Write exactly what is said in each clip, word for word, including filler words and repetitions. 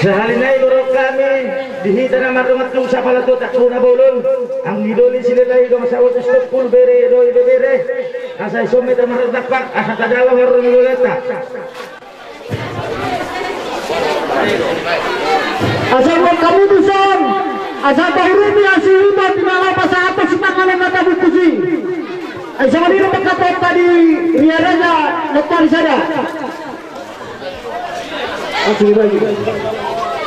Sahali nai borok hami, di hita na mardongan tung sapala tuak tu na bolon, anggi doli silelai dong sabotus topul bere do ibebere, asa ison ma hita mardapak, asa tadala marro ni bolonta. Asa buat kamu tuson, asa tahurumi asi huta di malam masa apa si tangan na tabungkusi. Ai sama diri mengkatop tadi ria raja lepas di sana. Masuk lagi.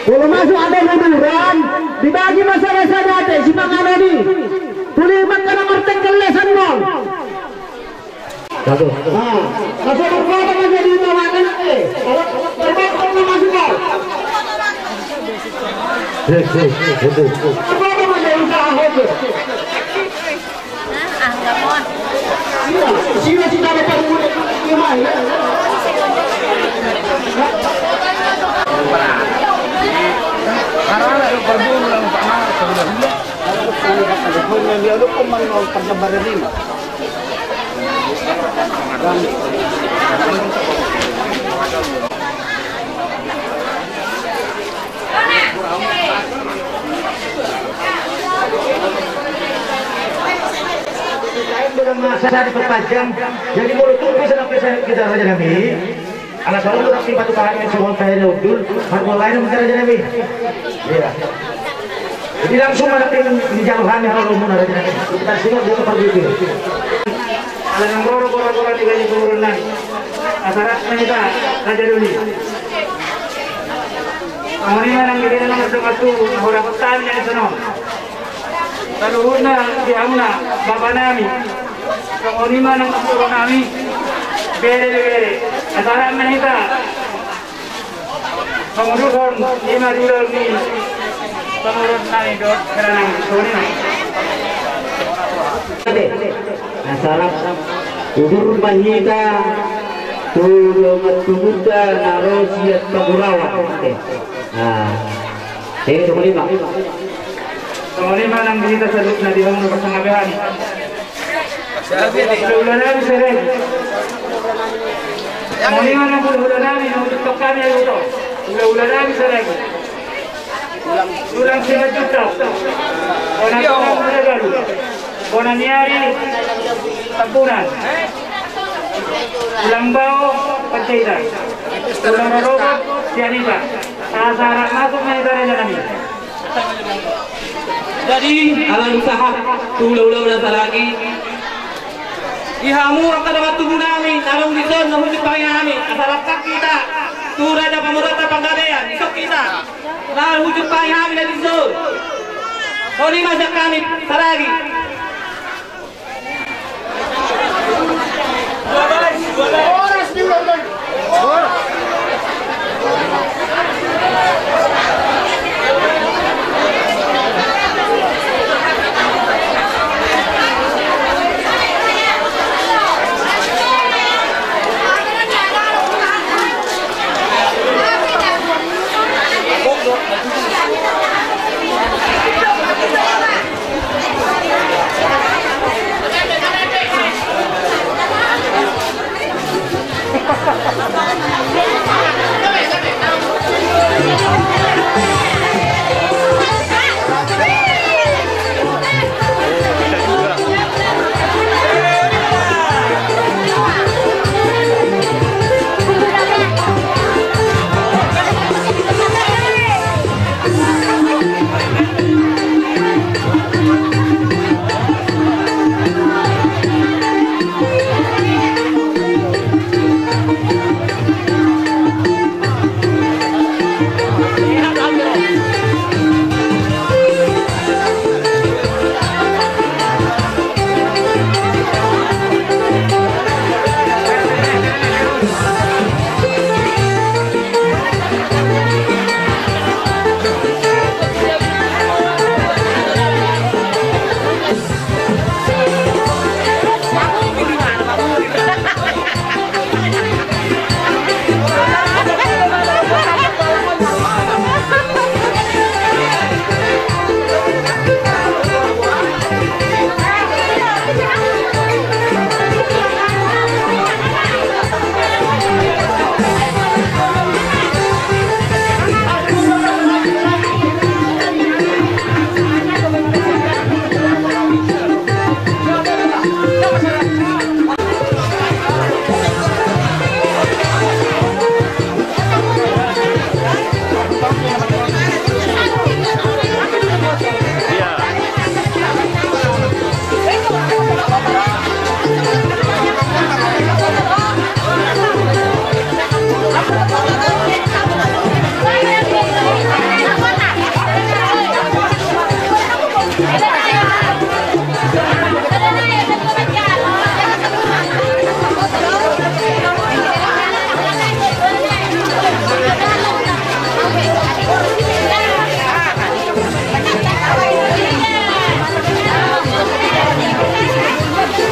Kalau masuk ada hiburan, dibagi masalah-masalah deh, si manganon i. Tuli makan martengkel lesan dong. Satu. Ah, masuk berkata menjadi tawanan, eh. Kalau berkata masuk kau. Cek, cek, cek, cek. Berkata menjadi usaha hotel. Masa diperpanjang. Jadi molo tung bisa sampai kita raja nami. Ala saudara tiba tu kami semua kaya undul, margolai nami raja nami. Iya. Jadi langsung mana tim di jalur kami kalau mau raja nami. Kita semua dia pergi itu. Ala nang roro gora-gora di gaji turun nami. Asarat nami ta raja doli. Amoni nang gede nang satu, aku dapat tanya di sana. Saluhutna di hamuna bapa nami. Songon i ma nang suro nami. Bere bere. Asarat ma hita. Songon i ma di ulaon ni. Songon nami dohot hera nami. Songon i ma. Asarat udur ma hita tu dongan tubunta na ro sian Pagurawan. Oke. Nah. Jadi songon i ma. Songon i ma nang di hita saluhutna di hamu na pasangabean. Hulahula nami Sereng. Songon i ma nang hulahula nami na utup kami ayo to. Hulahula nami Sereng. Tulang Simanjuntak. Bona tulang Muda Galuh. Bona ni ari Tambunan. Tulang Bao Panjaitan. Tulang rorobot Sianita. Asa rap masuk ma hita raja nami. Jadi ala ni sahat tu hulahula na saragi. Di hamu angka dongan tubu nami na adong dison na hujut pangi hami asa rap hita tu raja pamoruonta panggabean dison hita. Lalu hujut pangi hami na dison. Songon i ma sian hami saragi.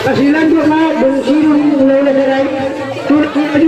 Silanjutna dung sidung ulaula sarai. Tulang tadi.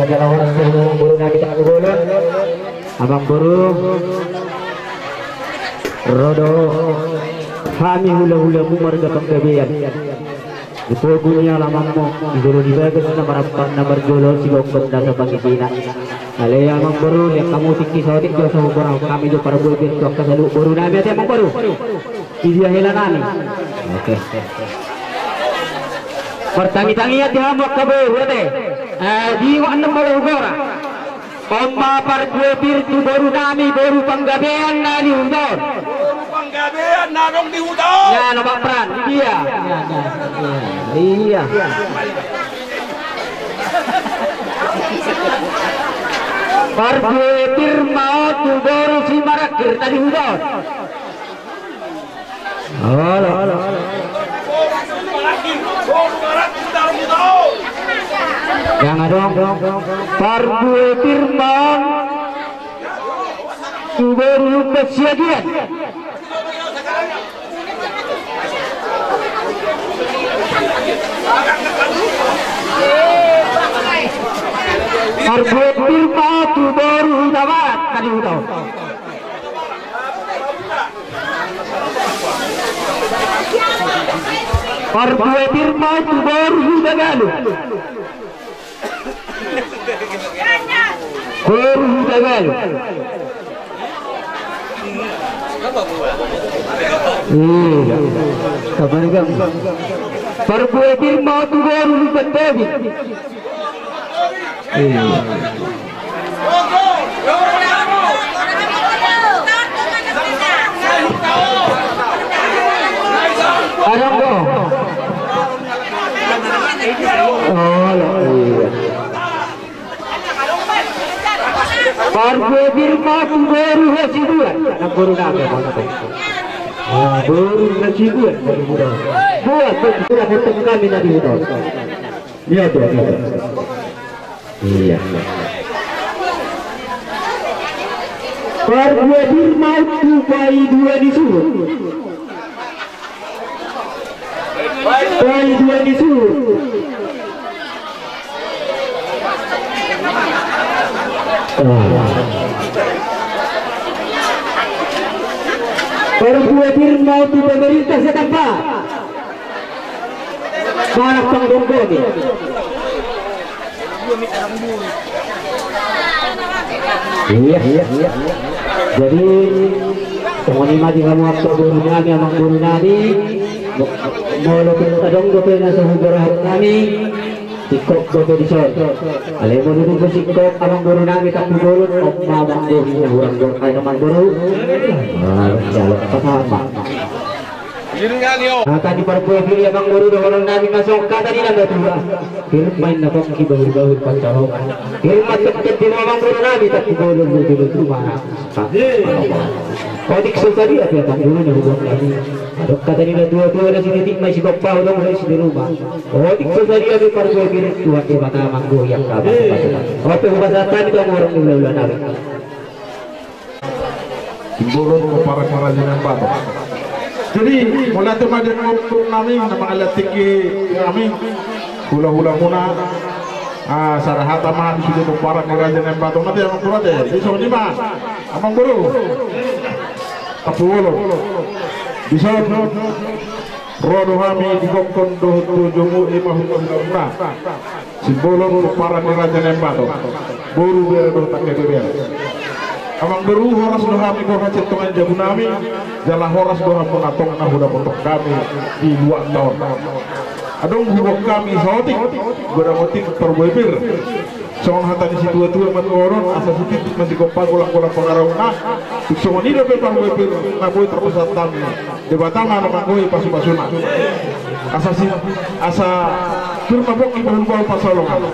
Amang boru na kita bolon. Amang boru. Ro do hami hulahulamu marga Panggabean. Di pogu ni alamanmu, di jolo ni bagas na marampang na marjolo, sigomgom nasa pangisina. Ale amang boru, liat hamu tingki saotik jo, sahuboru hami jo parbue pir tu angka saluhut boru nami, ate amang boru. Di dia hela nami. Oke. Martangitangian di hamu angka boru, ate. Eh, di wan na molo hugora. On ma parbue pir tu boru nami, boru Panggabean na di huta on. Boru Panggabean na adong di huta on. Ya, na bapran. Iya. Iya. Parbue pir ma on tu boru Simarangkir na di huta on. Olo. Jang adong parbue pir ma on tu boru Lumban Siagian. Parbue pir ma on tu boru Hutabarat na di huta on. Parbue pir ma on tu boru Hutagalu. Boru Hutagalu. Iya. Kabar kamu. Parbue pir ma on tu boru Lumban Tobing. Iya. Adong do. Olo, iya. Parbue pir ma on tu boru Hasibuan. Na boru nami. Boru Hasibuan. Buat, buat, buat, buat kami na di huta on. Iya, iya, iya. Iya. Parbue pir ma on tu paidua ni suhut. Paidua ni suhut. Ah. Parbue pir ma on tu pemerintah setempat. Mana panggonggoni? Iya, iya, iya. Jadi, songon i ma di hamu angka boru nami, amang boru nami. Mo-, molo pe adong dope na so huborahon nami, singkop dope dison. Alai molo dung pe singkop, amang boru nami, tapi bolon, on ma amang boru na hurang dok, ai amang boru. Ah, jalo, patama. Hata ni parbue pir i, amang boru, dohonon nami ma songon hata ni na matua: Pir ma inna pongki, bahul-bahul pansalongan. Pir ma tongtong di hamu, amang boru nami, Tampubolon, luju-luju ma nang angka pangomoan. Otik so sadia pe, amang boru, na huboan nami, adong hata ni na tua-tua: Na sititik ma i sipahu, adong do i sideruma. Otik so sadia pe parbue pir i, Tuhan Debata ma manggohi angka pasupasu. On pe hupasahat hami tu hamu horong ni hula-hula nami. Simbolon pomparan ni Raja Naimbato. Jadi, mauliate ma di hamu nami na mangalean tingki nami, hula-hula muna. Ah, sada hata ma di sude pomparan ni Raja Naimbato. Mate, amang boru, ate. Jadi songon i ma, amang boru, Tampubolon. Dison ro do hami di gokhon dohot bojomu, i ma hula-hula muna. Simbolon pomparan ni Raja Naimbato, boru, bere dohot angka beberu. Amang boru, horas do hami borhat sian tonga ni jabu nami, jala horas do hamuna tong na hudapothon hami di luat on. Adong huboan hami saotik, godang otik parbue pir. Songon hata ni situa-tua ma dohonon: Asa sititik ma sigompa, golang-golang pangarahutna. Tung songon i dope parbue pir na boi tarpasahat hami, Debata ma na manggohi pasupasuna. Asa si, asa pir ma pongki, bahul-bahul pansalongan.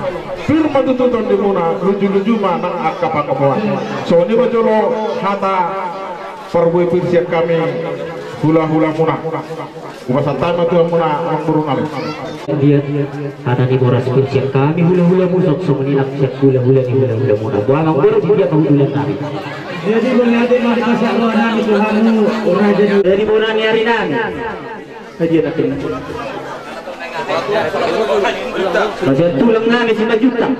Pir ma tutu tondimuna, luju-luju ma nang angka pangomoan. Songon i ma jolo hata parbue pir sian hami hula-hula muna. Hupasahat hami ma tu hamuna, amang boru nami. Dia hata ni boras pir sian hami hula-hula muna, songon i nang sian hula-hula ni hula-hula muna. Boha, amang boru, di dia pahutulan nami? Jadi, mauliate ma di pasahat roha nami tu hamu, raja ni, jadi, bona ni ari nami. Hadiah nami. Raja tulang nami Simanjuntak.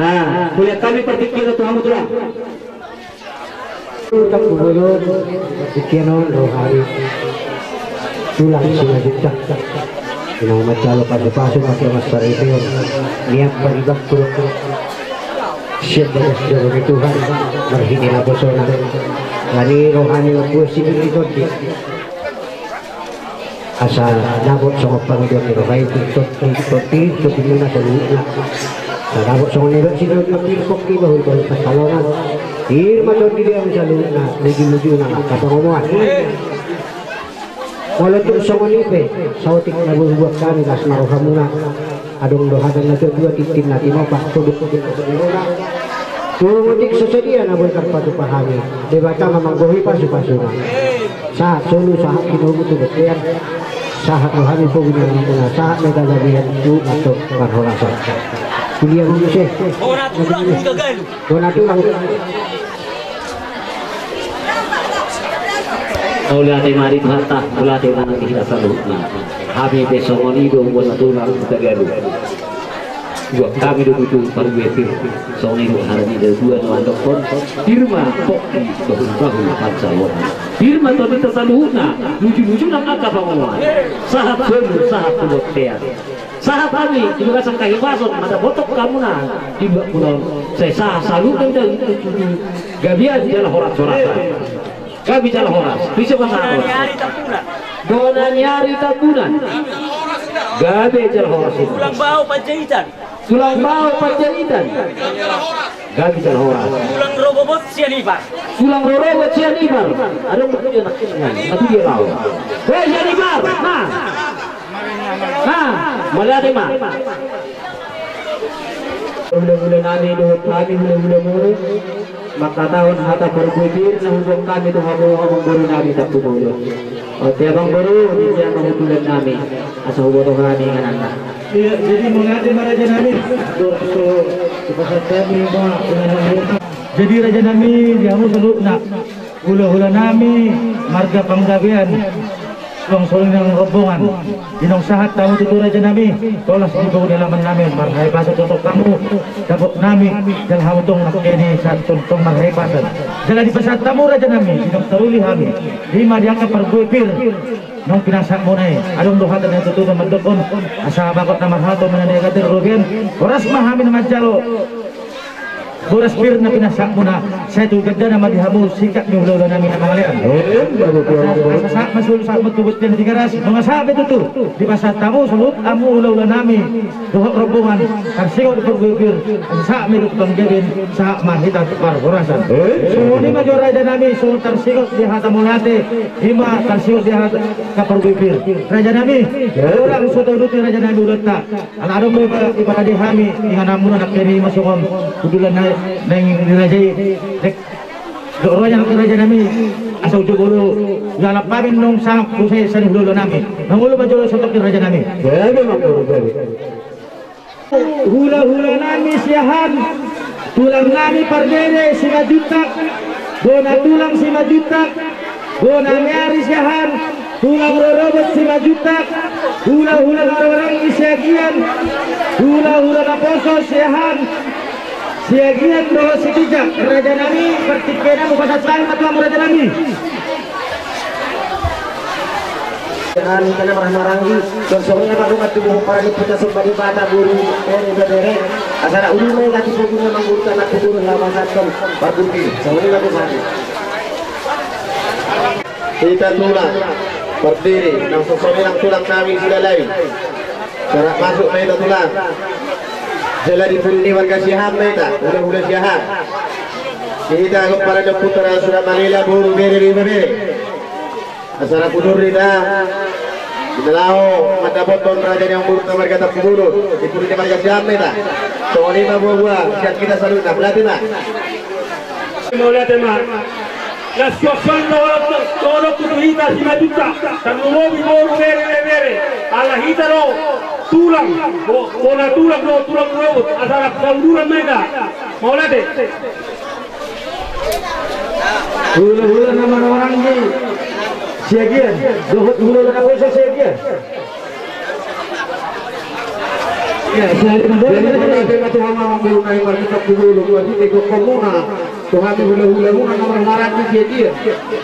Ah, mauliate hami partingkian tu hamu, tulang. Tampubolon, partingkian on ro hami tulang Simanjuntak. Di na manjalo pasupasu, pake mas paripeon, nian paribakku do sian bagas joro ni Tuhan, marhite naposona. Alani i ro hami mambuat sipir ni tondi. Asa dapot songon pangidoan ni roha i tu tondi, tondi, tondimuna saluhutna. Asa dapot songon nidok sidok ma: Pir pongki, bahul-bahul pansalongan. Pir ma tondi di hamu saluhutna, luju-luju nang angka pangomoan. Molo tung songon i pe, saotik na boi huboan hami, las ma rohamuna. Adong do hata ni na tua-tua: Tintin na tinopa, tunduk tu tondimuna. Tung otik so sadia na boi tarpatupa hami, Debata ma manggohi pasupasuna. Sahat solu, sahat hinomu tu bontean. Sahat do hami pogu ni anakmuna, sahat ma hita gabean tu antong parhorasan. Kuliah muse. Bona tulang Hutagalu. Bona tulang. Mauliate ma di Tuhanta, mauliate ma di hita saluhutna. Hami pe songon i do, bona tulang Hutagalu. Buat hami do tutu parbue pir. Songon i do hata ni na tua na mandokkon: Pir ma pongki, bahul-bahul pansalongan. Pir ma tondinta saluhutna, luju-luju nang angka pangomoan. Sahat solu, sahat tu bontean. Sahat hami di bagasan hahipason mandapothon hamuna di luat muna on. Sai sahat saluhutna di hita tu gabean jala horas-horasan. Gabe jala horas. Bisa pasahathon. Bona ni ari Tambunan. Gabe jala horas. Tulang Bao Panjaitan. Tulang Bao Panjaitan. Gabe jala horas. Tulang Rorobot Sianipar. Tulang Rorobot Sianipar. Adong do anak, anak dia laho. Hei, Sianipar. Nah. Nah, mauliate ma. Hula-hula nami dohot hami hula-hula muna, mangkatahon hata parbue pir na huboan hami tu hamu, amang boru nami Tampubolon. Oke, amang boru, di dia ma hutulan nami, asa huboto hami ingananna. Iya, jadi mauliate ma raja nami. Dohot so, hupasahat hami ma inganan. Jadi raja nami, di hamu saluhutna. Hula-hula nami, marga Panggabean, tulang soli nang rombongan. Di naung sahat hamu tutu raja nami, tolas di boru ni alaman nami, marhahipason tongtong hamu, dapot nami, jala hamu tong nangkin i sahat tongtong marhahipason. Jala dipasahat hamu raja nami, di naung taruli hami, i ma di angka parbue pir. Naung pinasahat muna i, adong do hata na tutu na mandokkon, asa bagot na marhalto, manang na gatir robean, horas ma hami na manjalo. Boras pir na pinasahatmuna, sai tu gandana ma di hamu singkat ni hulahula nami na mangalean. Asa sahat ma solu sahat ma tu bontean Tigaras, nunga sahat be tutu dipasahat hamu saluhut hamu hulahula nami dohot rombongan, tarsingot di pargual pir, asa sahat ma i tu panggabean, sahat ma hita tu parhorasan. Songon i ma jo raja nami, songon tarsingot di hata mauliate, i ma tarsingot di hata pargual pir. Raja nami, holan so tauduti raja nami ulaonta. Ala adong do iba, iba raja hami, ingananmuna nangkin i ma songon hundulan na, naeng dirajai. Dok roha nangkin raja nami, asa uju bolu, jala pamin nung sangap usai sani hulahula nami. Mangolu ma jolo sotongkin raja nami. Gabe mangolu gabe. Hulahula nami Siahaan, tulang nami parbere Simanjuntak, bona tulang Simanjuntak, bona ni ari Siahaan, tulang rorobot Simanjuntak, hulahula na marorang ni Siagian, hulahula naposo Siahaan, Siagian dohot Sitinjak, raja nami, partingkian na hupasahat ma tu hamu raja nami. Siahaan, hita na marhahamaranggi, songon i ma dongan tubu, pomparan ni Ompunta Somba Debata, boru, bere, ibebere, asa na uli ma i tu pogu ni amangboruta Ompu Guru, laho pasahathon parpudi, songon i ma tu hami. Hita tulang parbere, nang songon i nang tulang nami Silalahi. Sahat masuk ma hita tulang. Jala di pudi ni marga Siahaan ma hita, hulahula Siahaan. Di hita pomparan ni Ompunta Raja Sulamalela, boru, bere, ibebere. Asa na pudun hita, di na laho mandapothon raja ni amangboruta marga Tampubolon, di pudi ni marga Siahaan ma hita. Songon i ma boaboa sian hita saluhutna, mauliate ma. Mauliate ma. Na suang-suang do holong tu hita Simanjuntak, tarlumobi boru, bere, ibebere. Ala hita do tulang, bo-, bona tulang do, tulang rorobot, asa rap sauduran ma hita. Mauliate. Hulahula na marorang ni Siagian dohot hulahula naposo Siagian. Ya, selain itu, jadi, mauliate ma tu hamu amangboru nami marga Tampubolon, marhite gokgonmuna tu hami hulahulamuna na marorang ni Siagian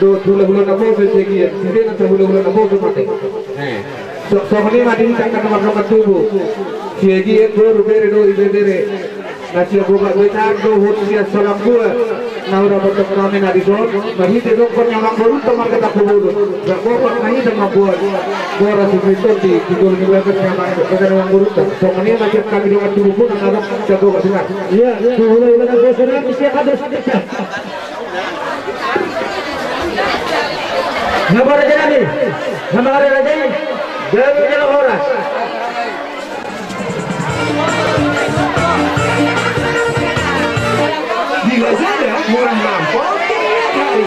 dohot hulahula naposo Siagian, sude nang tu hulahula naposo ma hita. Eh. So-, songon i ma di hita angka na mardongan tubu. Siagian boru, bere dohot ibebere. Na sian Bogat Wetan dohot sian Salambua. Na hurapot nami na dison. Marhite gokhon ni amangboruta marga Tampubolon. Rap bohot na hita mamboan boras i tu tondi, tu jolo ni bagas ni amang, bagas ni amangboruta. Songon i ma sian hami dongan tubumuna na adong sian Bogat Wetan. Iya, iya. Tu hulahula naposo nami Siahaan dohot Sitinjak. Nunga boha raja nami, nunga mangarajai, gabe jala horas. Di Lazada murah lampau tiap hari.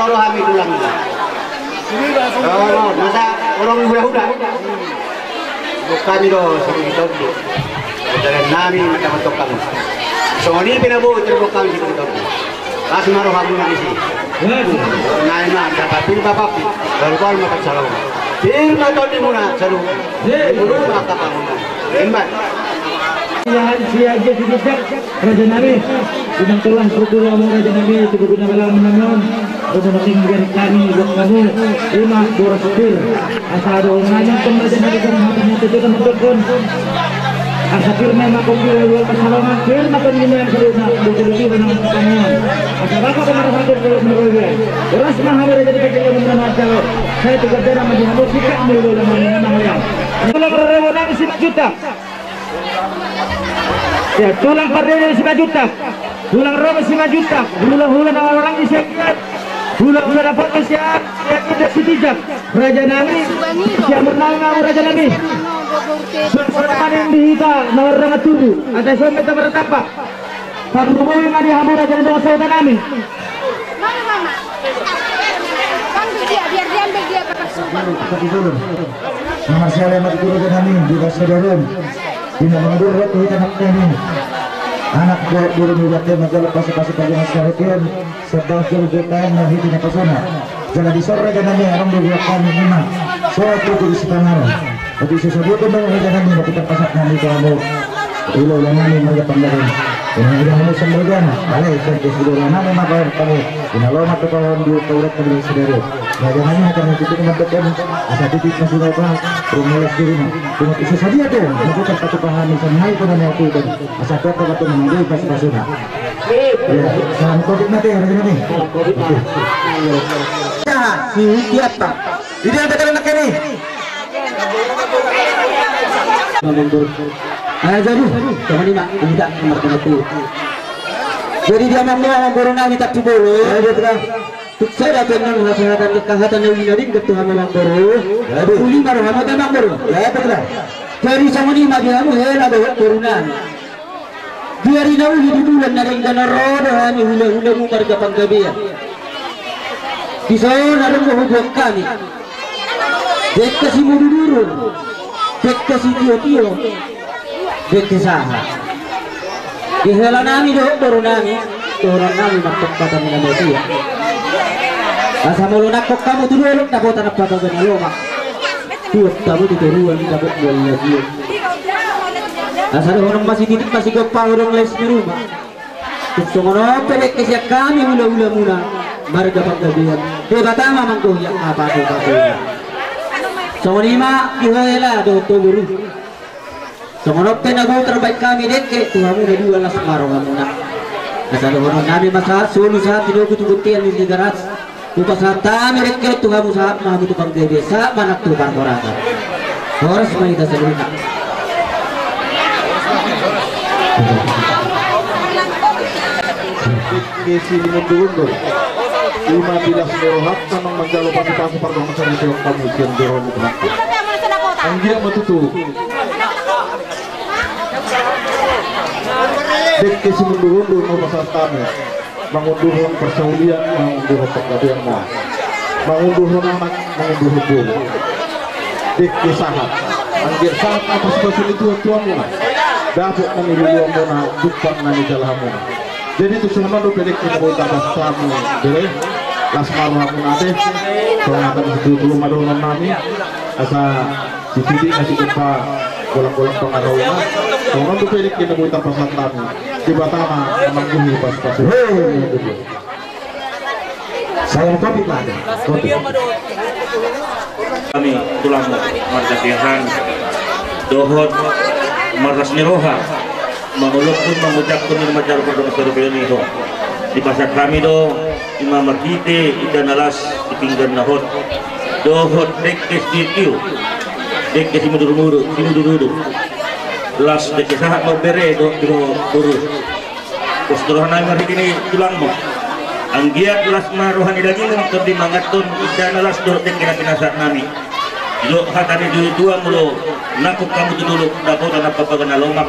Ro hami tulang. Ro, ro, masa orang hula-hula. Bukan do, sini tondi. Jalan nami mata mantap kamu. Songon i pe na boi terbok kami sini tondi. Pas ma rohamuna disi. Nai ma, dapat pir ma papi. Baru kau mata salong. Pir ma tondimuna salong. Dulu mata panguna. Embat. Siahaan, siahaan, siahaan. Raja nami, inang tulang, pukul lamu raja nami, tubuh guna malam menangon, raja nami, gari kami buat kamu, ima boras pir. Asa ada orang lain pun raja nami, pun hati hati kita mendukung. Asa pir memang kopi lalu pasalongan, pir makan minum yang seru, nak, butuh lebih menang pertandingan. Asa bapak kemarin hadir ke Meroya. Boras mahal raja di kaki yang menang acara. Saya juga jarang melihat musik, tak melihat nama nama yang. Kalau berrewan nami si juta. Ya, tulang Pardede Simanjuntak, tulang Roma Simanjuntak, hula-hula na marorang di Siagian, hula-hula na poto sian Siagian dan Sitinjak, raja nami, sian Murnau nami, raja nami. Suasana panen di hita na marorang tubuh, ada sombe ta martambah. Parrumoi ma di hamu raja nami, sahuta nami. Mana mama? Kan dia, biar diambil dia pakai sumpah. Nama siale ma di raja nami, di Raja Darum. Di na mangandung rot tu hita nangkeni. Anak buat buru ni bate manjalo pasu-pasu pagi masyarakat. Sebab jauh-jauh tahan na hita na pasona. Jala di sore kan nami arang dua kami lima. Sore tu di Sipangaran. Tapi sesuatu pun dong raja nami na kita pasak nami kamu. Ilo yang nami mereka panggalan. Ini udah nami sendirian. Alai sampai sudah nami mabar kamu. Ina lomak tu kawan di taurat kami sendiri. Raja nami akan mengikuti teman-teman. Asa titik masih apa? Rumah les diri. Cuma bisa saja tu. Melakukan satu paham misalnya itu dan itu. Asa kuat apa tu mengambil pas pasuna. Ya, salam covid nanti ya, Raja Nami. Salam covid nanti. Ya, si Uki apa? Ini yang kata anak ini. Ayo jadi, teman ini mak, tidak nomor kena tu. Jadi dia mau mau guru nami tak cibolo. Ya, dia telah. Tuk sada tenang hasahatan kehatan yang ini ringket tu hama bang boru. Aduh. Uli baru hama tenang boru. Ya, betul. Jadi sama ni magi hamu hela dohot boru nami. Di ari na uli di bulan na denggan na ro do hami hula-hulamu marga Panggabean. Dison adong do hubuat hami. Dengke Simuduruduru, dengke Sitiotio, dengke Sahat. Di hela nami dohot boru nami, dohonon nami martongkatan ni na motia. Asa molo nangkok hamu tu dolok dapotan ampata bena lomak. Tuat hamu tu toruan dapot bual lagian. Asa dohonon masititik masigompa odong les ni ruma. Tung songon on pe dengke sian hami hula-hulamuna marga Panggabean. Debata ma manggohi angka pasu-pasuna. Songon i ma di ho hela dohot ho boru. Songon on pe na boi tarbaen hami dengke tu hamu na dua las ma rohamuna. Asa dohonon nami ma sahat solu sahat di dogu tu bontean ni Tigaras. Hupasahat hami dengke tu hamu sahat ma hamu tu Panggabean sahat ma nang tu parhorasan. Horas ma hita saluhutna. Dengke Simundur-undur. Ima di las ni rohanta nang manjalo pasu-pasu pardongansaripeon hamu sian joro ni Tuhanta. Anggiat ma tutu. Dengke Simundur-undur na hupasahat hami. Mangundurhon parsaulian, mangundurhon panggabean ma. Mangundurhon anak, mangundurhon boru. Dengke Sahat. Anggiat sahat ma pasu-pasu ni Tuhan tu hamuna. Dapot na niluluanmuna, jumpang na nijalahanmuna. Jadi tu songon on dope dengke na boi tapasahat hami, bere. Las ma rohamuna ate. Songon na tadi situ tu ma dohonon nami. Asa sititik na sigompa golanggolang pangarahutna. Songon on dope dengke na boi tapasahat hami. Debata ma na manggohi pasu-pasu. Hei. Salam covid ma ate. Covid. Hami tulang marga Siahaan dohot marlas ni roha mangolokkon mangucaphon ni manjalo pardongansaripeon i ho. Dipasahat hami do ima marhite ida na las di pinggan na hot dohot dengke Sitiotio, dengke Simudur-mudur, Simudur-udur. Las dengke Sahat ma bere dohot boru. Pos tu roha nami marhite ni tulangmu. Anggiat las ma roha ni dagingmu nang tondi manganhon ida na las dohot dengke na pinasahat nami. Didok hata ni natuatua molo nangkok hamu tu dolok dapotan ampata bena lomak.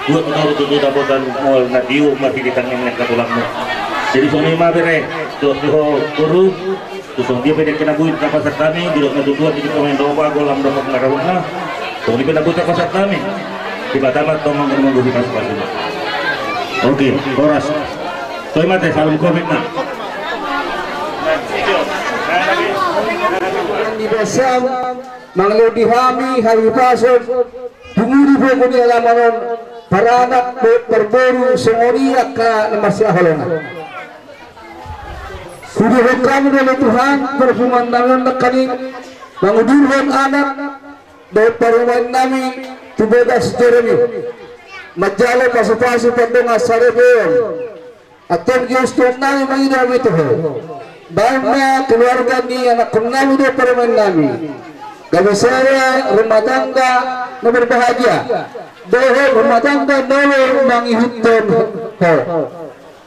Dua tu toru tutu dapotan mual na tio marhite tangiang ni angka tulangmu. Jadi songon i ma bere. Didok tu ho boru, tu songon dia pe dengke na boi tarpasahat hami, didok na tutu, didok pemain domba, golam domba pengarahutna. Songon dia pe na boi tarpasahat hami. Debata ma tongtong manggohi pasupasu. Oke, horas. Toe ma ate, salam covid na. Di basa mangalehon di hami hahipason, pudi pogu ni alaman on, paranak dohot parboru, songon i angka na marsihaholongan. Hudohon hami do ale Tuhan, parpunguan nami on nangkaning, mangudurhon anak dohot parumaen nami tu bagas joro-Mi, manjalo pasupasu pardongan saripeon. Antong jous Tuhan nami, mangido hami tu Ho, bahen ma keluarga ni anakkon nami dohot parumaen nami gabe sada rumah tangga na berbahagia, dohot rumah tangga na molo mangihuthon Ho.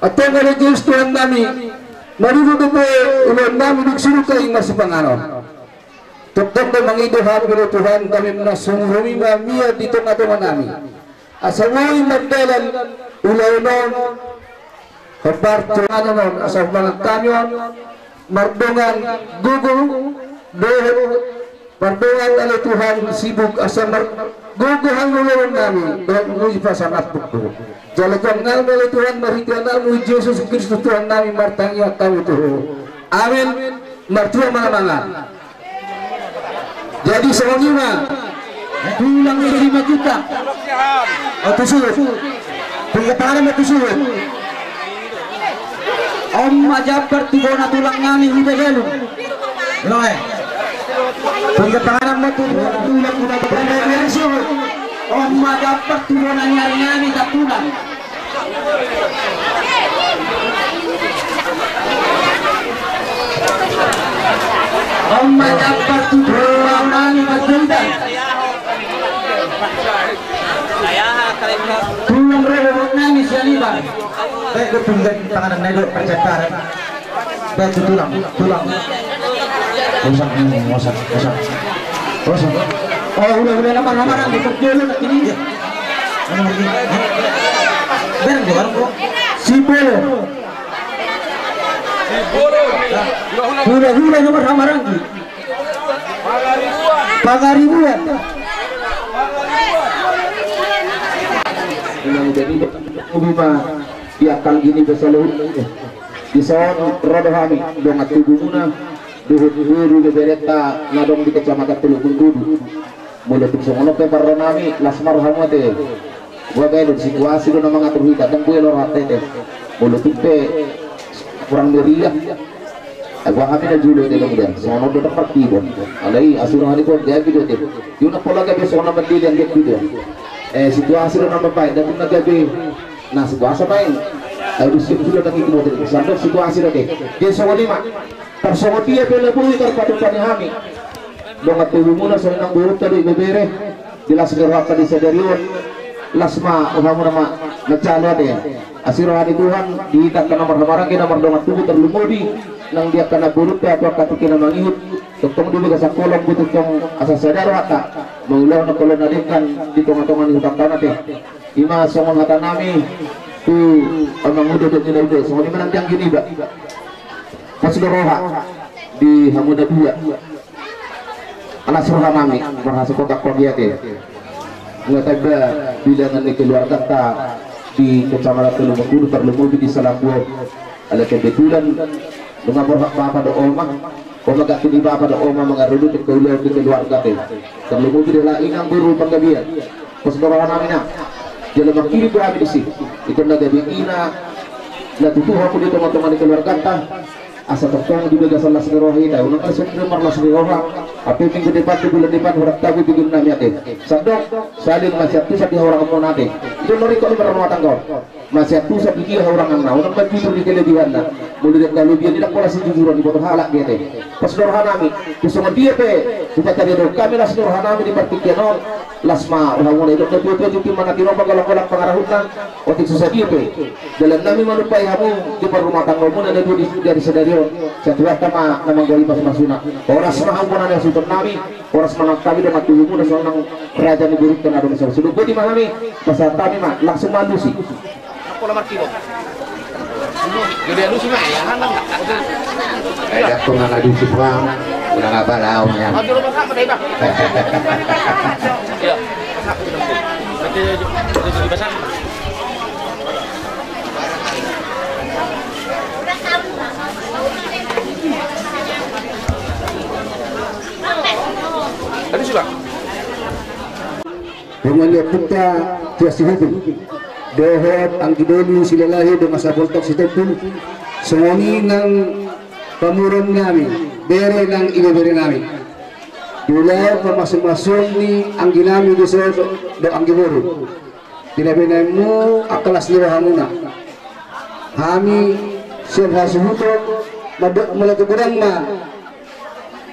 Antong ale jous Tuhan nami, marhite dope ulaon nami dung sidung hami masipanganon. Tongtong do mangido hami ale Tuhan, gabe na sumurung-Mi ma mian di tonga-tonga nami, asa boi mardalan ulaon on, hombar tu dongan on, asa mangan hami on mardongan gogo dohot mardongan ale Tuhan sibuk, asa margogo hami ulaon nami dohot mui pasanampuk do. Jalo tu Anakmu ale Tuhan, marhite Anakmu Jesus Kristus Tuhan nami, martangiang hami tu Ho. Amen. Martua ma na mangan. Jadi songon i ma. Tulang lima juta. O, tu suhut. Pinggan tangan ma tu suhut. On ma jambar tu bona tulang nami Huta Galung. Loe. Pinggan tangan ma tu bona tulang Huta Galung. On ma jambar tu bona ni ari nami Tampulang. On ma jambar tu bona ni Panjaitan. Tulang rorobot nami sian Iban. Baik, gue pinggan tangan nai do percetaran. Baik, tu tulang, tulang. Osak, osak, osak. Osak. Oh, udah, udah, nama, nama, nama, betul, betul, ini. Bereng juga, bro. Sipolo. Hula-hula nama, nama, Ranggi. Pangaribuan. Jadi, di angkang gini, biasa lu. Dison ro do hami dongan tubumuna dohot boru beberenta na adong di Kecamatan Teluk Mengkudu. Molo tung songon on pe parro nami, las ma rohamu ate. Boha be do, situasi do na mangatur hita, ndang boi lorat ate. Molo tung pe kurang meriah, ai boha hami na jolo ate, songon on do na martibon. Alai asi roha ni Tuhan, gabe do ate. Iuna pola gabe songon na mandele anggiat tu dia. Eh, situasi do na mambahen, ndang na gabe. Na situasi main. Ai disi pula ndang itu model. Sandok situasi do ate. Jadi songon i ma. Tarsongon dia pe na boi tarpatupa ni hami dongan tubumuna, songon i nang borunta dohot ibebere, di las ni rohanta di sadari on. Las ma rohamuna ma manjalo ate. Asi roha ni Tuhan di hita angka na marhahamaranggi, na mardongan tubu, tarlumobi nang di angka na borunta tu angka tingki na mangihut. Tongtong di bagasan holong, tongtong asa sada rohanta mangulahon angka ulaon na denggan di tonga-tonga ni hutanta on ate. I ma songon hata nami tu amang uda dohot inang uda, songon i ma nang di anggi niba. Pos do roha di hamu na dua. Alas roha nami marhasikotan hon i ate. Nunga tamba bilangan ni keluarganta di Kecamatan Teluk Mengkudu, tarlumobi di Salambu on. Alai kebetulan nunga borhat bapa dohot oma, oma ganti ni bapa dohot oma mangarudu tu keluarga, tu keluarga pe. Tarlumobi di halak inang boru panggabean. Pos do roha nami, na jala mangkirim do hami disi. Ingkon na gabe ina na tutu hamu di tonga-tonga ni keluarganta. Asa tongtong di bagasan las ni roha hita, unang marlas ni roha. Hape minggu depan tu bulan depan hurang tabo di ginjang nami ate. Sandok saling masiantusan di hahuranganmuna ate. Itu nori kau di rumah tangga on. Masiantusan di dia hahuranganna, unang mabitur di kelebihanna. Molo di kelebihan i ndang pola sijujuran, diboto halak dia ate. Pos do roha nami, tu songon dia pe hupataridahon hami las ni roha nami di partingkian on. Las ma rohamuna, didok na tua-tua, tingki ma na tinopa, golanggolang pangarahutna. Otik so sadia pe dalan nami manumpai hamu di parrumatanggaonmuna na dua di sadari on. Sai Tuhanta ma na manggohi pasupasu-Na. Horas ma hamu bona ni hasuhuton nami. Horas ma nang hami dongan tubumuna songon nang raja ni borunta na adong di son. Songon i ma hami, pasahat hami ma, langsung ma alusi. Jadi aduh sih ya kan. Eh, dah kau nggak ngadu sih bang, udah nggak balau ya. Tadi sudah. Dongan ni ompunta Tiar Sihutun dohot anggi doli Silalahi, dongan sapoltak Sitompul, songon i nang pamoruon nami, bere nang ibebere nami. Di ulaon pamasumasuon ni anggi nami dison dohot anggi boru. Di na binahenmu angka las ni rohamuna. Hami sian hasuhuton mandok mauliate godang ma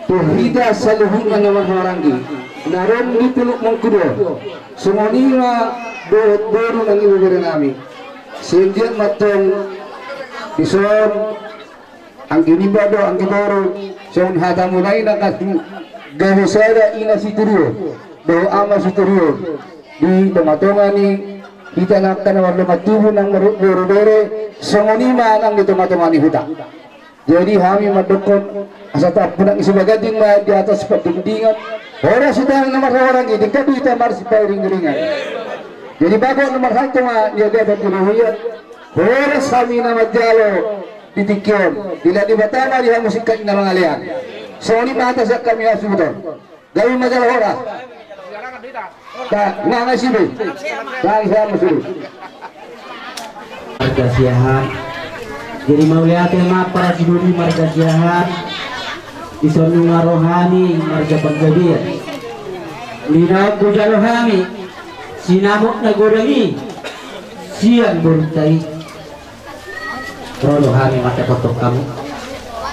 tu hita saluhutna na marhahamaranggi na ro di Teluk Mengkudu on. Songon i ma dohot boru nang ibebere nami. Sian dia ma antong dison anggi nimba dohot anggi boru, songon hatamuna i na gabe sada ina sitiruon dohot ama sitiruon di tongatonga ni hita nang angka na mardongan tubu nang marboru bere, songon i ma nang di tongatonga ni huta. Jadi hami mandokkon asa tampunak ni sibagading ma di atas pandingdingan, horas hita na marhahamaranggi, tingkat hita marsiparingiringan. Jadi bagot na marhalto ma di hadapan ni roha i, horas hami na manjalo di tingki on, dilehon Debata ma di hamu singkat ni na mangalean. Songon i ma hata sian hami hasuhuton. Gabe ma jala horas. Ba, nanga sibe. Ba, siapa suruh. Marga Siahaan. Jadi mauliate ma parasidohot marga Siahaan. Dison nunga ro hami marga Panggabean. Di na hujalo hami sinamot na godang i sian borunta i. Ro do hami mandapothon hamu.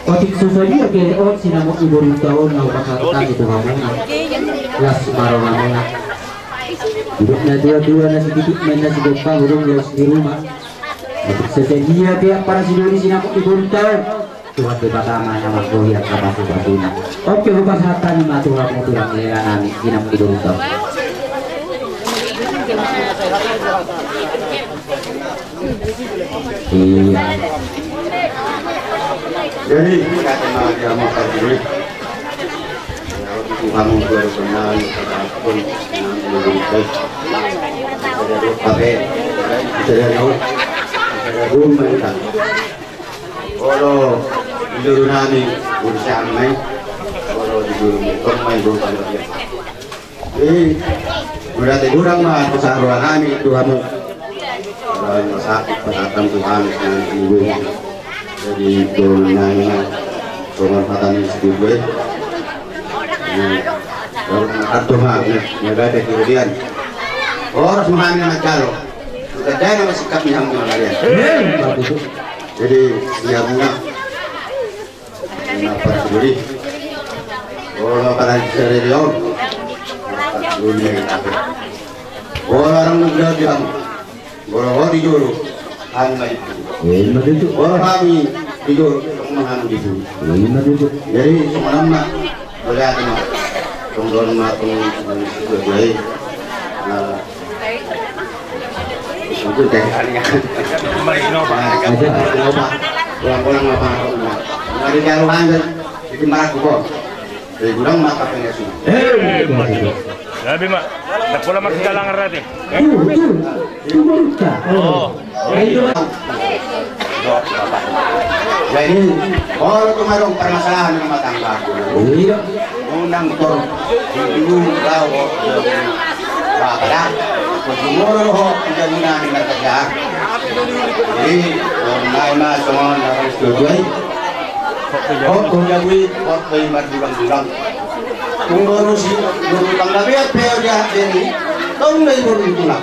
Otik so sadia pe on sinamot ni borunta on na hupasahat hami tu hamuna. Las ma rohamuna. Didok natuatua na sititi ma inna sigompa godang laos di ruma. Otik so sadia pe parasidohot sinamot ni borunta on, Tuhan Debata ma na manggohi angka pasupasuna. Oke, hupasahat hami ma tu hamu tulang nami sinamot ni borunta on. Iya. Jadi, kata mati sama Pak Guru. Kalau itu kamu baru kenal, kata pun, ada dua kafe, ada dua, ada rumah kita. Olo, di jolo nami, urusan mai. Olo, di jolo mai, urusan mai. Jadi, mauliate godang ma tu saroha nami tu hamu. Dohot na sakit pasahat tu hamu, jadi dohot nami ma songon hata ni si Tuhan. Jadi, dohot na hata ma, na gade kemudian. Horas ma hami na manjalo. Bukan dana masih kami yang mengalian. Jadi, dia punya. Nah, pas beli. Bola pada seri dia. Pas beli. Bola orang negara dia. Bola di jolo. Hami ma di jolo. Iya, betul. Bola hami di jolo, hami di jolo. Iya, betul. Jadi, semua nama. Boleh ada, Mak. Tong don, Mak, tong, tong, tong, tong, tong, Nah. Itu deh. Aja. Bolang-bolang apa? Mari jalo handa. Itu marah gua. Dari gudang maka pengen sih. Eh, gabe ma. Tak pola masih jalan ngerti. Tuh, tuh. Tuh, tuh. Oh. Ayo. Jadi, kalau tu ngadong permasalahan rumah tangga, iya. Unang tor, di dulu kau, bapak dah, kau jumoro ho, tidak guna dengan kerja. Jadi, orang lain mah, semua orang setuju. Kau kau jabui, kau kau marjuang-juang. Tunggu si, tunggu tangga biar, biar dia jadi. Tunggu dulu itulah.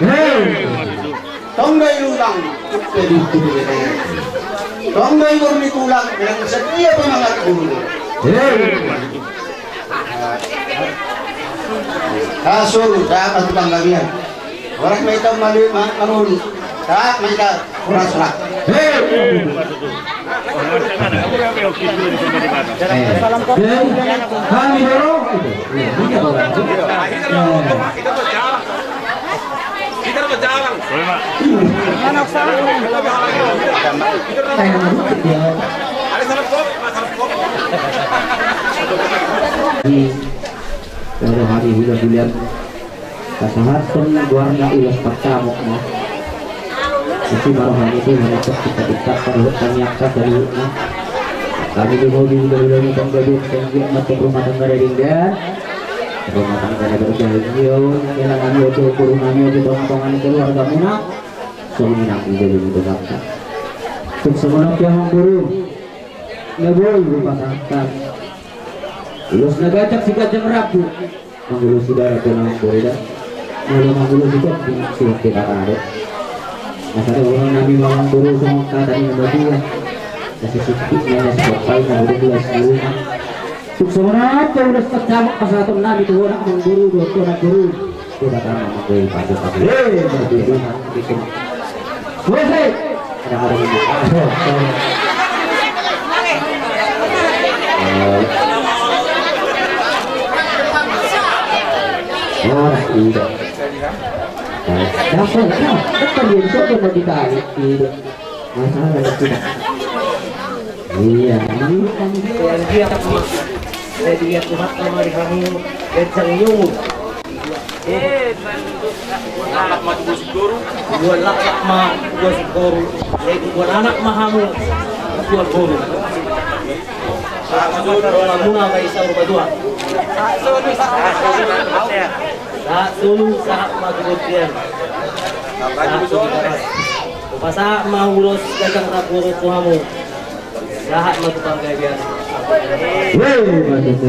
Tong do i ulang, tuk pe di tuk pe. Tong do i boru ni tulang, dengan setia pe mangat guru. Kasur, dapat tukang gabian. Orang mai tau malu, ma-, mangulu. Tak, mai tau, kurang serak. Kami dorong itu. Iya, kita dorong. Kita berjalan. Di rohani hula-hula pasahathon goarna ulos pansamok ma. Isi ma rohani tu hana tok kita tingkat paruhut tani angka saluhutna. Hami di hobi hula-hula ni panggabean sanggiat ma tu rumah tangga na denggan. Rumah tangga na berbahagia. Kena nami oto guru nami oto tonga-tonga ni keluarga muna. Songon i nang ida di mudongan. Tuk songon i amang boru. Na boi hupasahat hami ulos na ganjang si ganjang rambu. Mangulosi darat tu amang boru da. Molo mangulosi tondi si wakil patado. Masa da orang nami amang boru songon kata ni na badia. Nasi sipit na nasi papai na udah dua siu. Tuk songon i amang boru, ulos pansamok pasahaton nami tu hona amang boru dohot tu anak boru. Coba tangan amang boru, pakai pakai. Eh, bagus. Wes, eh. Ada, ada, ada. Oh, iya. Dasar, dasar dia itu mau ditarik, iya. Masalah itu. Iya, memang. Yang dia, yang dia Tuhan sama di kamu, yang jauh. Eh, dua anak ma tu bosi toru. Dua anak ma tu bosi toru. Eh, dua anak ma hamu. Dua toru. Sahat ma tu bosi toru. Muna ma i saur matua. Sahat solu, sahat ma tu bontean. Sahat solu. Pasahat ma ulos ganjang rambu tu hamu. Sahat ma tu panggabean. Weh, bagus.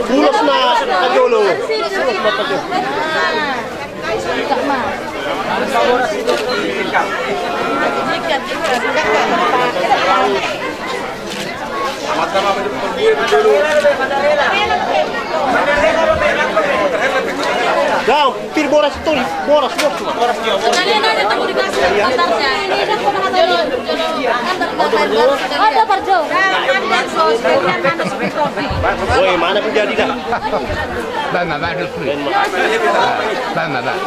Ulos na pajolo. Dang, pir boras itu, boras, boras. Ada parjo. Woi, mana pun jadi dah. Bang, bang, bang. Bang, bang, bang.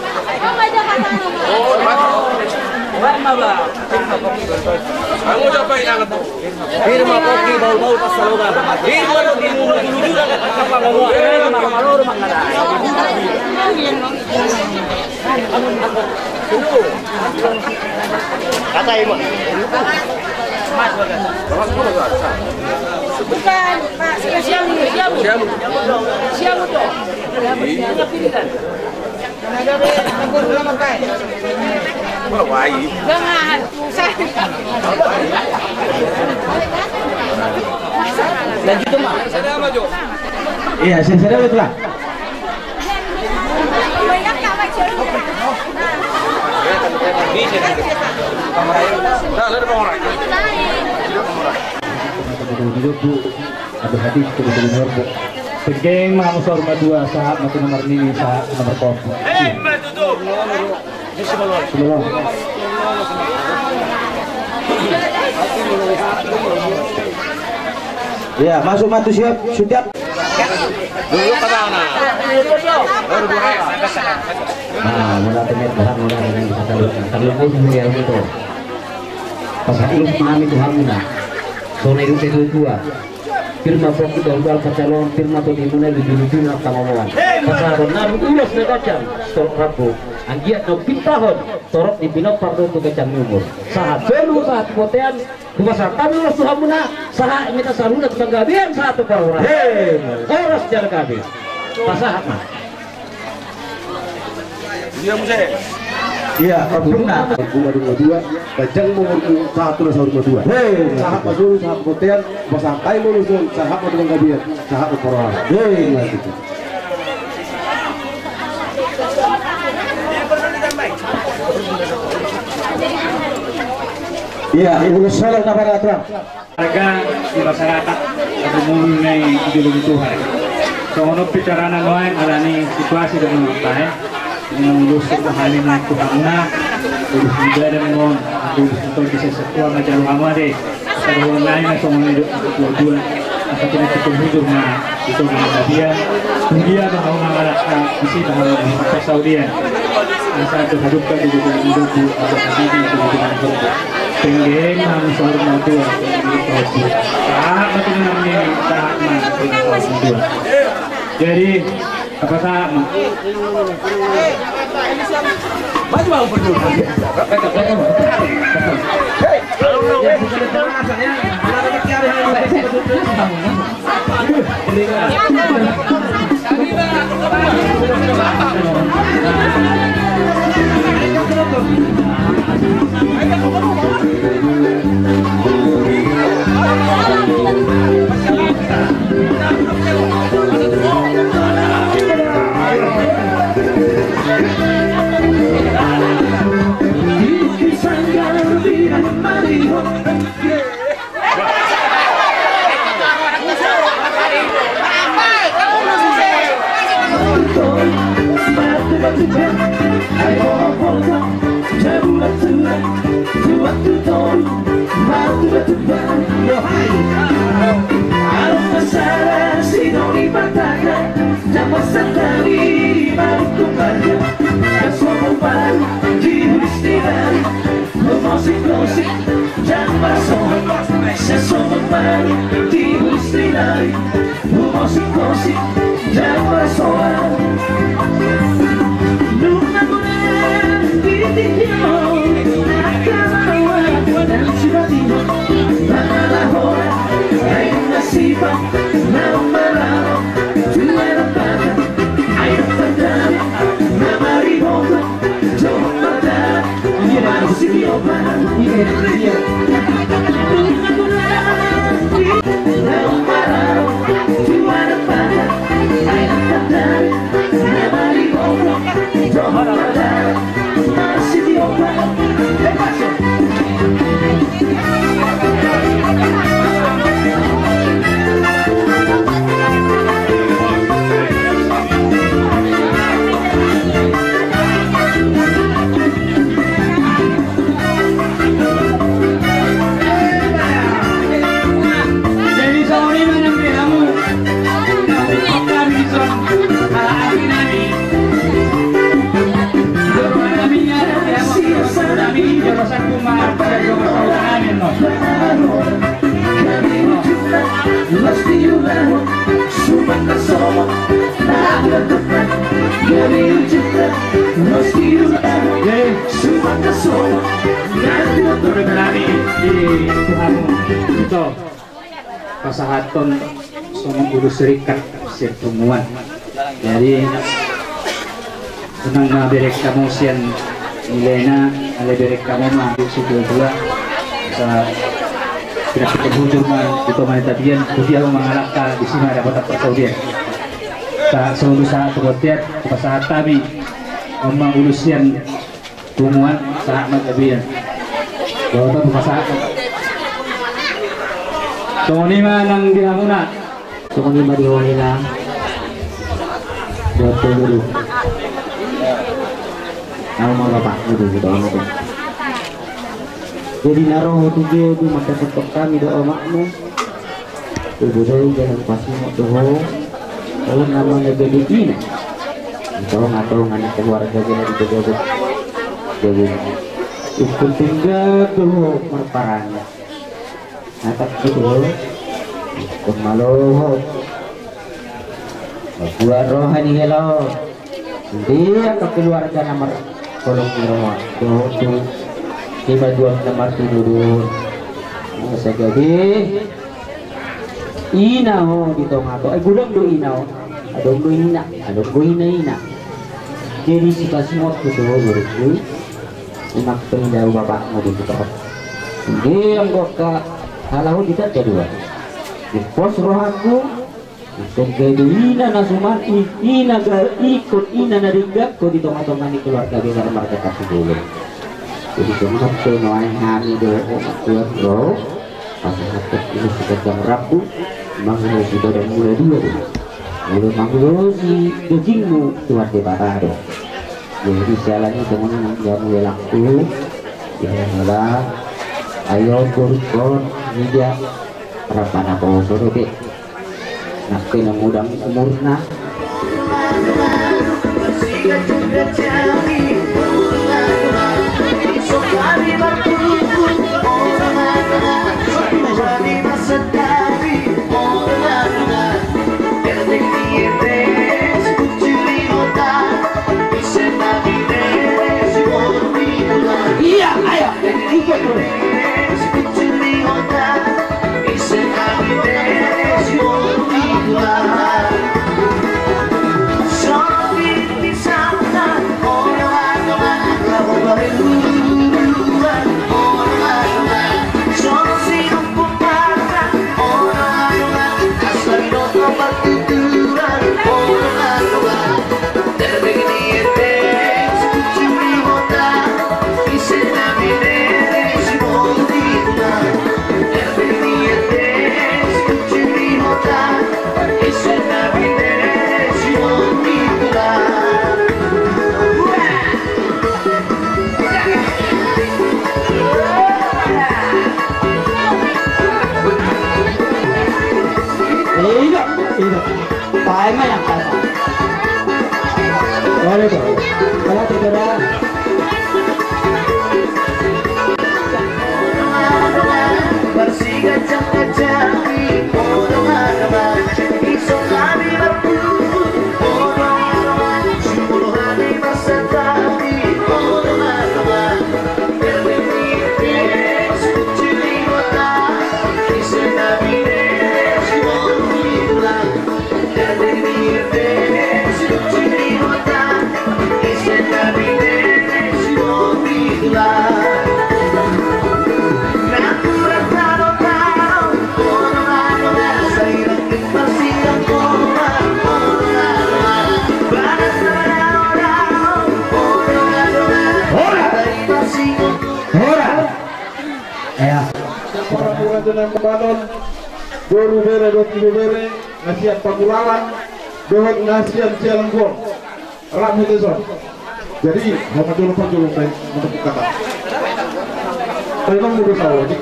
Kamu siapa yang Firma kopi bau-bau pas saloga. Firma kopi mulu dulu juga. Kata ima. Bukan, Pak, siang, siang. Siang, siang, siang. Lanjut, Mak. Iya, saya sudah betul lah. Nah, lalu pengurangan. Aduh, hati, tunggu, tunggu, tunggu. Penggeng ma hamu saur matua, sahat ma tu na marnini, sahat tu na marportibi. Ya, masuk ma tu siap, setiap. Nah, mula tengah bahan, mula dengan kita taruh, taruh pun dia gitu. Pas itu kami Tuhan muna. Sonai itu dua. Firma pokok dan jual pancalon, firma tu timuna, lucu-lucu na pangomoan. Pasaron naru ulos na ganjang, torop rambu. Anggiat na pintahon, torop ni pinompar do tu ganjang ni umur. Sahat solu, sahat bontean, hupasahat hami ulos tu hamuna, sahat ma i tu saluhutna tu panggabean, sahat tu parhorasan. Horas jala gabe. Pasahat ma. Iya, muse. Iya, ompungna. Ompung ma dua, ganjang ma umurmu, sahat tu na saur matua. Hei, sahat ma solu, sahat bontean, pasahat hami ulos on, sahat ma tu panggabean, sahat tu parhorasan. Hei, iya, gitu. Iya, ulos solok na pada aturan. Warga di masyarakat, pada umumna i di jolo ni Tuhan. Songon on pe carana nuaeng alani situasi dan mamakai. Ini mangulus sebuah hal ini Tuhan muna. Ulus muda dan mon, ulus muda bisa setua majalu ama deh. Asa doang lain na songon ini dua-dua. Asa pinantikhon hujur ma di tonga ni tapian. Tudia ma hamu mangalangka, disi ma hamu di parsaulian. Asa dohot hadumpang di tonga ni tapian, di tonga ni tapian. Pengge ma hamu saur matua, pengge ma hamu saur matua. Sahat ma tu na marnini, sahat ma tu na martua. Jadi, apa sahat ma? Maju, Bang, berdua. Hei, kalau mau. Jadi songon i ma nang di hamu. Kami dison, ala api nami. Dohot nami ya, ya, nami, ya, pasanku ma, ya, ya, pasanku ma, no. Jadi, Tuhan, di Tuhanmu, ito, pasahathon songon ulos rikat sian punguan. Jadi, unang ma bereng hamu sian nilena, alai bereng hamu ma di situ dua. Sa, pinantikhon hujur ma di tonga ni tapian, tudia ma mangalangka, disi ma dapotan parsaulian. Sa, songon sahat tu bontean, pasahat hami, on ma ulos sian punguan, sahat ma gabe. Dohot tu pasahat. Songon i ma nang di hamuna. Songon i ma di hamuna. Dohot tu guru. Au ma bapak, guru, guru, guru. Jadi na ro ho tu gabe mandapothon hami do omakmu. Tubu dai dalam pasingot do ho. Ho nama na gabe ina. Di tonga-tonga ni keluarga gabe di gabe. Jadi ingkon tenggang do ho marparange. Na tangkas do ho. Ingkon malo ho. Mambuat roha ni hela on. Di angka keluarga na marholong ni roha dohot tu iba dua na martinodohon. Asa gabe ina ho di tonga-tonga, eh, godang do ina ho. Adong do ina, adong do ina-ina. Jadi sipasingot tu ho, borungku. Ima pe ndang bapakmu di huta on. Di anggo angka halaho di tanda dua. Di pos rohangku. Songon gabe ina na suman i, ina ga, ingkon ina na denggan ho di tonga-tonga ni keluarga besar marga Hasibuan. Jadi songon i pe nuaeng hami do, o, mangkuan ro pasahathon ulos siganjang rambu, mangulosi badanmu na dua do. Molo mangulosi dagingmu Tuhan Debata do. Jadi siala ni songon i nang di hamu helangku. Di hamu helang. Ayo borungkon, nida. Rap ma naposo dope. Nangkin na mudam umurna. Iya, ayo, ikut terus. Iya, iya. Paima yang kata. Boleh, boleh. Kalau tidak ada. Horas! Horas! Ea. Para murah jenang baton, boru bere dohot ibebere, na sian Pagurawan, dohot na sian Sialangguong. Rap hita son. Jadi, homa jolo parjolo baen, untuk kata. Baen, nang muda sawo, di.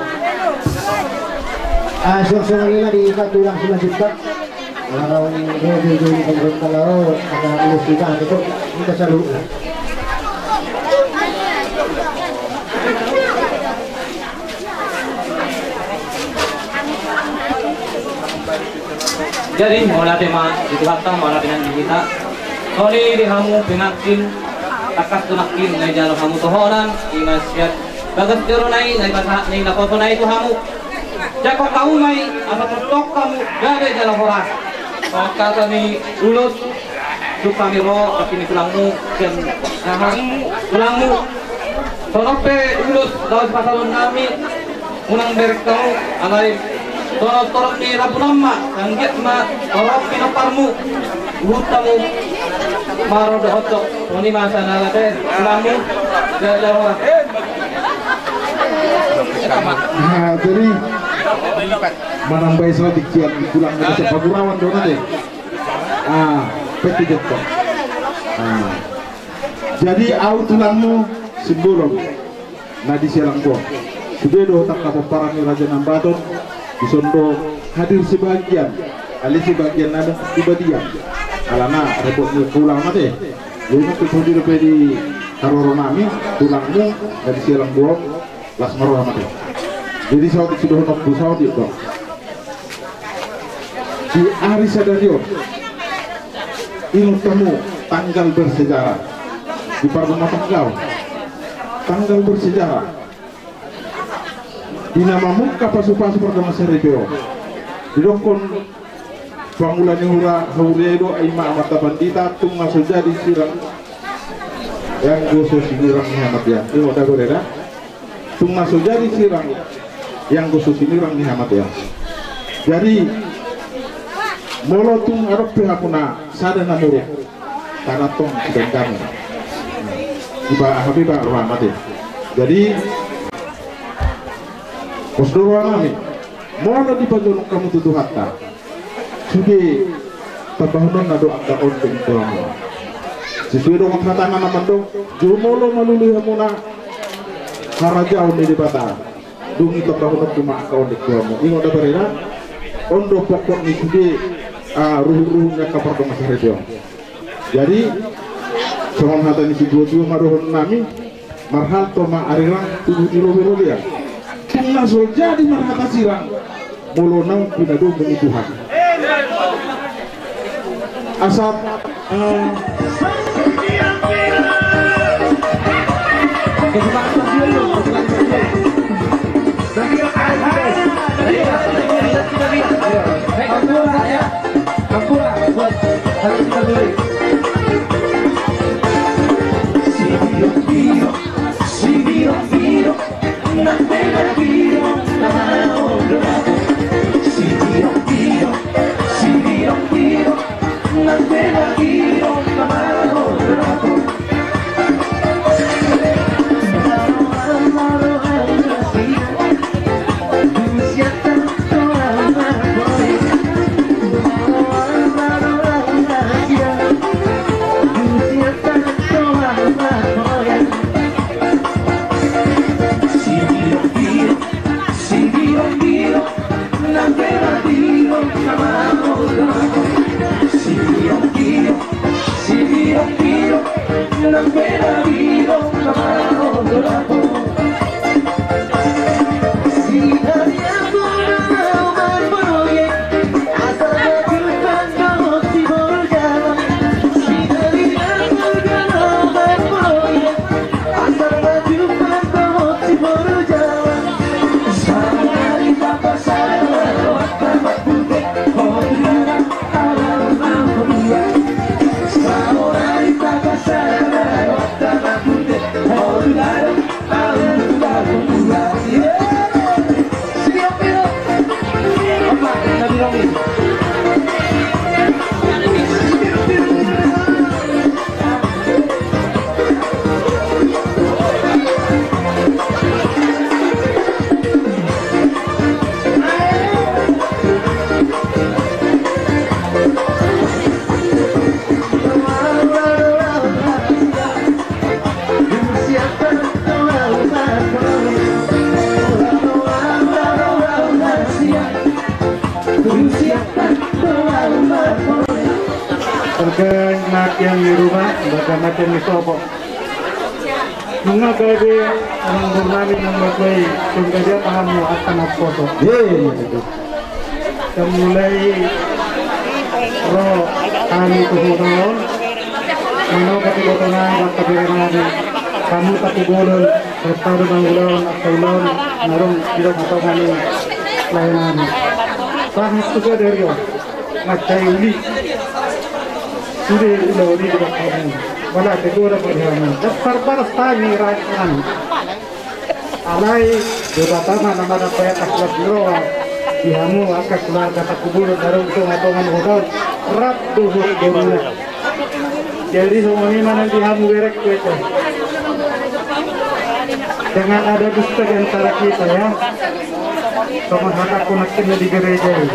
Ah, suang-suang lima di ikut tulang sima juta. Kalau ini, dia, dia, dia, dia, kalau ada musibah itu, kita selalu. Jadi, mauliate ma di Tuhanta, mauliate nang di hita. Songon i di hamu pangangkin, tangkas tu nangkin na dijalo hamu tohonan, ima sian bagas joro na i, na dipasahat ni na poso na i tu hamu. Jangkon hamu ma i, asa tongtong hamu gabe jala horas. Songon hata ni ulos, tung hami ro, tapi ni tulangmu, sian, aha, tulangmu. Songon pe ulos, laos pasahaton nami, unang bereng hamu, alai, torop-torop ni rambu nama, anggiat ma, torop pinomparmu, huhut hamu, maro dohot, songon i ma, sana late, tulangmu, jala, jala. Nah, jadi, manambai saotik sian tulangmu na sian Pagurawan do, nate. Ah, peti jepang. Ah. Jadi, au tulangmu Simbolon na di Sialangguong. Sude do hutang na pomparan ni Raja Nambaton, dison do hadir sebagian, alai sebagian na dung tiba dia. Alana, repot ni pulang mate. Jadi, nanti pun di dope di haroro nami, tulangmu, na di Sialangguong, las marora mate. Jadi, saotik sudah nunggu saotik do. Di ari sadari on, ingot hamu tanggal bersejarah di parrumah tangga on. Tanggal bersejarah. Di na mamungka pasu-pasu pardongan saripe on. Didokkon pangula ni hura, huria i do, ai ma amanta pandita, tung na so jadi sirang. Ianggo so sinirang ni hamatean. Ingot da, bere da. Tung na so jadi sirang, ianggo so sinirang ni hamatean. Jadi, molo tung adong pe hamuna sada na muruk, tadok tong sibaen dame. Iba aha pe iba roha mate. Jadi, pos do roha nami. Molo dipajolo hamu tu Tuhanta, sude tambahononna do angka ondeng tu hamu. Sesuai dohot hatana na mandok, jumolo malului hamuna harajaon ni Debata, dung i tambahononku ma angka ondeng tu hamu. Ingot da, bere da, on do pokok ni sude Ah, ruhut-ruhut ni angka pardongansaripeon. Jadi songon hata ni situa-tua ma dohonon nami, marhalto ma arirang tubu di robe-robean. Tung na so jadi marhata sirang molo naung pinadomu ni Tuhan. Asa, eh, Harga matian di rumah, harga matian di sopo. Nunga gabe, amang boru nami nunga gabe, nunga gabe, paham mu akan apa tu? Ye, ye, ye. Mulai ro hami tu huta on, manogot iboto nami, angka bere nami, hamu Tampubolon, rap tu angka ulaon, angka ulaon na adong di tonga-tonga ni lae nami. Sahat tu sadari on, mansai uli sude ulaon i di bagasan hamu. Mauliate do pudi hamu. Dasar baras hami rakyat nami. Alai Debata ma na manambai atas las ni roha di hamu angka keluarga Tampubolon na adong di tonga-tonga ni huta on, rap dohot boruna. Jadi songon i ma nang di hamu berengku, ete. Jangan ada dusta di antara kita, ya. Songon hatangku nangkin na di gereja i,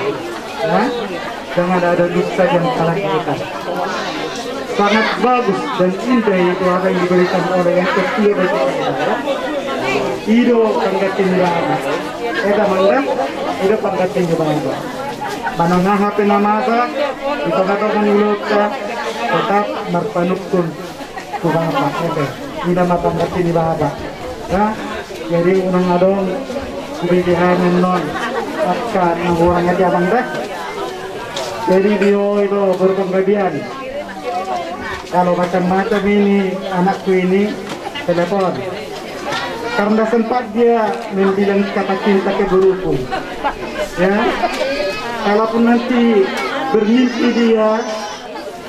ya. Jangan ada dusta di antara kita. Sangat bagus dan indah itu apa yang diberikan oleh yang tertua dari kita, ya. I do pangganti ni bapa. Eda mangga, i do pangganti ni bapa. Manang aha pe na masa di tonga-tonga ni ulaonta, tetap marpanungkun tu bapa, ete. I do ma pangganti ni bapa. Ya, jadi unang adong hubege hami annon angka na hurang, ate amang da. Jadi dia itu berpenggabean. Kalau macam-macam ini anakku ini telepon. Karena sempat dia membilang kata cinta ke guruku. Ya, kalaupun nanti bermimpi dia,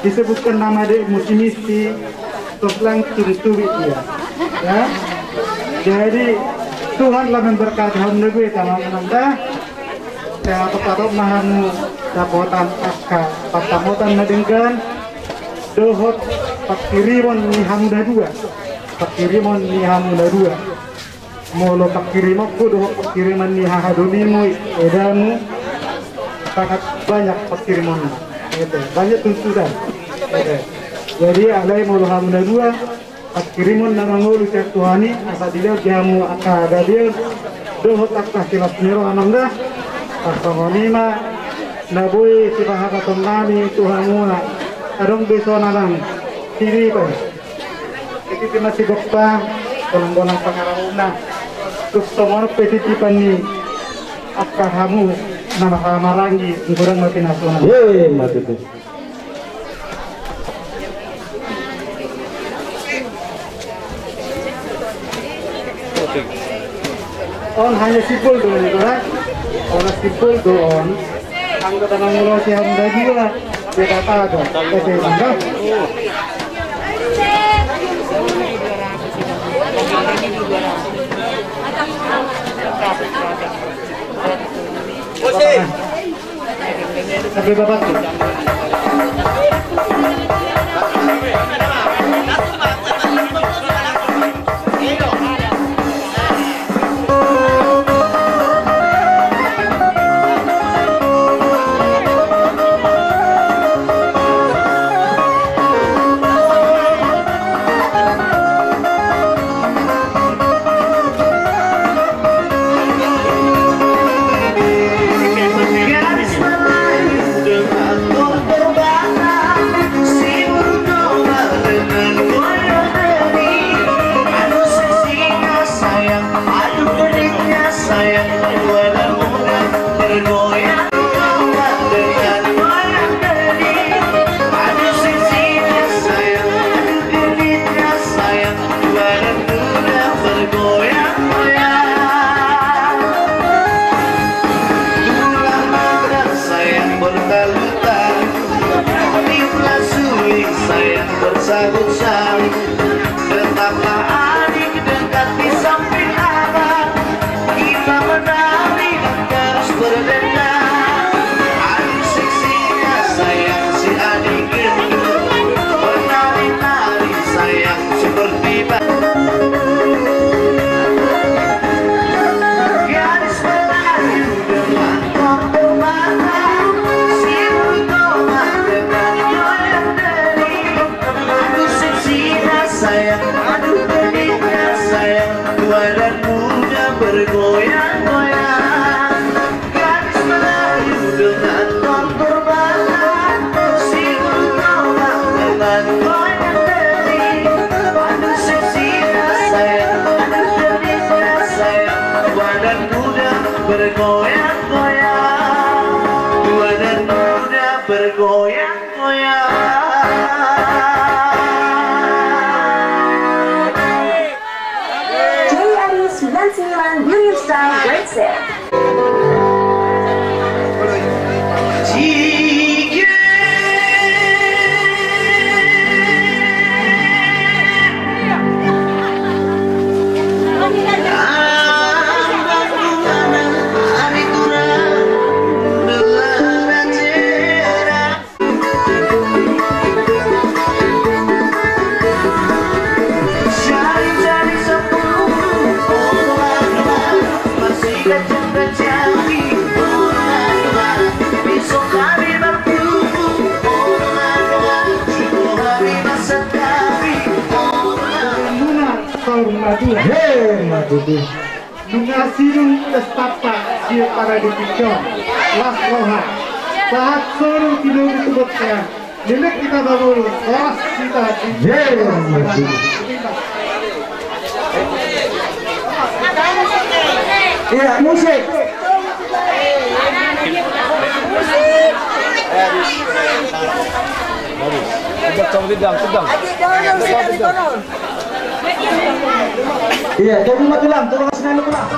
disebutkan nama adekmu si Misti, terus langsung tubi dia. Ya. Jadi Tuhan lah memberkati hamu na dua, ate amang da. Asa tongtong ma hamu dapotan angka pansamotan na denggan dohot pangkirimon ni hamu na dua. Pangkirimon ni hamu na dua. Molo pangkirimonku dohot pangkirimon ni haha dolimu, edamu, sangat banyak pangkirimonna. Ete, banyak tuntutan. Ete. Jadi alai molo hamu na dua, pangkirimon na mangolu sian Tuhan i, asa dilehon di hamu angka gabeon dohot angka silas ni roha, amang da. Asa songon i ma Na boi sipasahaton nami tu hamuna, adong be songon na lang siripan. Jadi terima kasih bokta, bonang-bonang pangarahutna. Terus songon pe titipan ni angka hamu na marhaha maranggi, godang ma pinasuna. Ye, mati tu. On hanya simpul do ini, kan? Orang simpul do on. Anggo tangan ngurusi hamba dua, dia kata ada. Kata dia bilang, J R sembilan sembilan Miriam Style Great Set. He, mati tu. Nunga sidung pestanta di para di picon. Las roha. Sahat solu tidur tu botnya. Lelek hita babulu. Las hita di. Iya, musik. Iya, tunggu ma tulang, tunggu ma tulang.